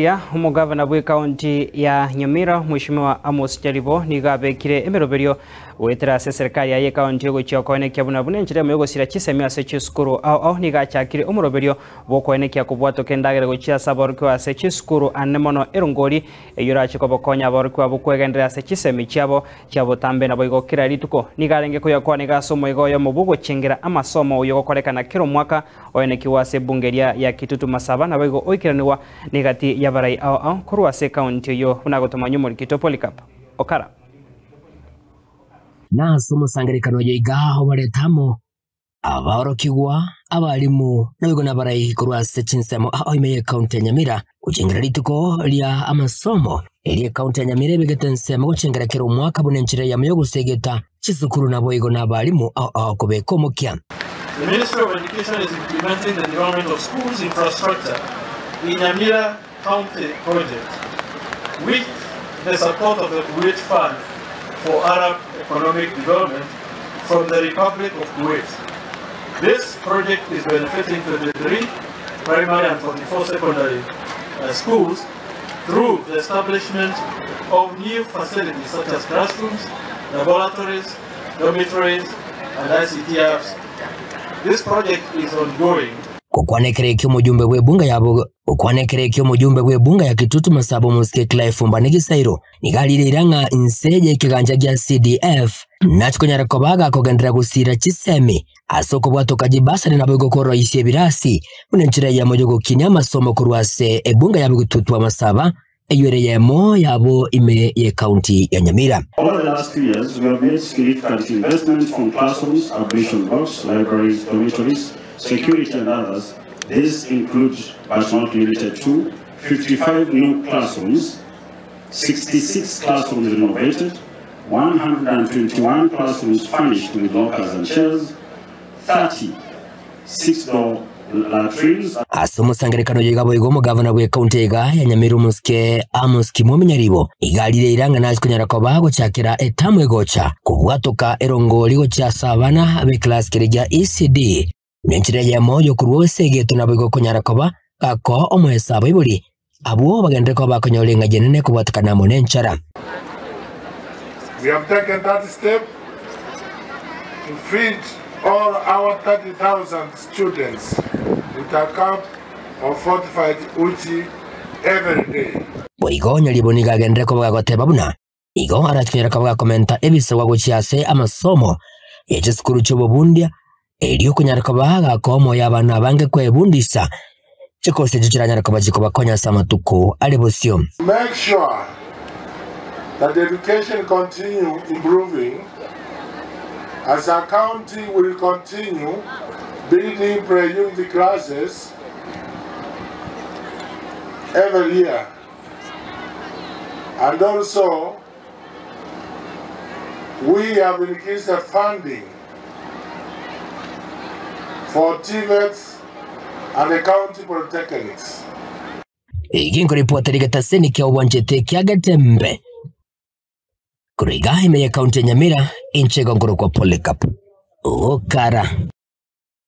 Omogavana bw'ekaunti ya Nyamira, Mweshimiwa Amos Nyaribo, nigo abekire emeroberio goetera ase eserikari yaye y'ekaunti ogochia koenekia buna buna enchera emo y'ogosira chisemi ase chisukuru ao ao nigo achakire omoroberio bw'okoenekia kobwatoka endagera gochia ase aborokigwa ase chisukuru ane mono erongori eyio erache kobokonya aborokigwa abwo kwegenderera ase chisemi chiabo chia botambe naboigo kera rituko. Nigo arenge koyakwana iga ase omoigo oyomo bw'ogochengera amasomo oyio ogokorekana kera omwaka oenekigwa ase ebunge eria ya Kitutu Masaba naboigo oikeranigwa Negati y'abarai ao ao korwa ase ekaunti eyio buna agotomanywa omorikito Polycarp Okara. Na ase omosangererekano oyo iga obarete amo abaorokigwa, abalimu, naboigo nabarai korwa ase chinsemo ao ime y'ekaunti ya Nyamira gochengera rituko ria amasomo erio ekaunti ya Nyamira ebegete ensemo gochengera kera omwaka buna enchera eyemo y'ogosegeta chisukuru naboigo nabalimu ao ao kobeka omokia. The Ministry of Education is implementing the development of schools infrastructure in Nyamira County project with the support of the Kuwait Fund for Arab Economic Development from the Republic of Kuwait. This project is benefiting 23 primary and 44 secondary uh, schools through the establishment of new facilities such as classrooms, laboratories, dormitories, and ICT apps. This project is ongoing. Gokwana ekero ekio omojumbe bw'ebunga ya Gokwana ekero ekio omojumbe bw'ebunga ya Kitutu Masaba omosike Clive Mbane Gisairo nigo arireire ng'a inse y'ekegancha gia CDF nachi konyara koba agakogenderera gosiira chisemi ase okobwatoka chibasari naboigo koroisia ebirasi buna enchera eyemo y'ogokinia amasomo korwa ase ebunga ya Kitutu Masaba eyio ere eyemo yabo ime y'Ecounty ya Nyamira. Over the last few years, we have made significant investments from classrooms, ablution blocks, libraries, dormitories, security and others. These include, but not limited to, 55 new classrooms, 66 classrooms renovated, 121 classrooms furnished with lockers and chairs, 30 six-door latrines. Ase omosangererekano oyo iga boigo omogavana bw'ecounty iga ya Nyamira omosike Amos Kimwami Nyaribo iga arire eira ng'a nase konyara koba gochakera etamu egocha kobwatoka erongori gochia ase abana b'eclass keria gia ECD Nenchera eyemo y'okorua ase egeto naboigo okonyara koba gakoa omoeso abaibori, abwo bagenderere koba bakonyora eng'aji enene kobwatekana amo nenchara. We have taken that step to feed all our 30,000 students with a cup of fortified uji every day. Boigo Nyaribo nigo agenderere koba gagoteba buna igo arachikonyara koba gakomenta ebisegwa gochia ase amasomo ye chisukuru chi'obobundia, erio konyara koba gakoa omoyo abana abange kwebundisa chikosi echio chiranyare koba chikobakonya ase amatuko are bosio. Make sure that education continue improving as a county will continue building pre-unit classes every year and also We have increased the funding for TVETs and the county polytechnics. Eki nkoripota egetaseni kia obwanchete kia Getembe korwa igaa ime ye county ya Nyamira, inche igo nkorokwa Polycarp Okara.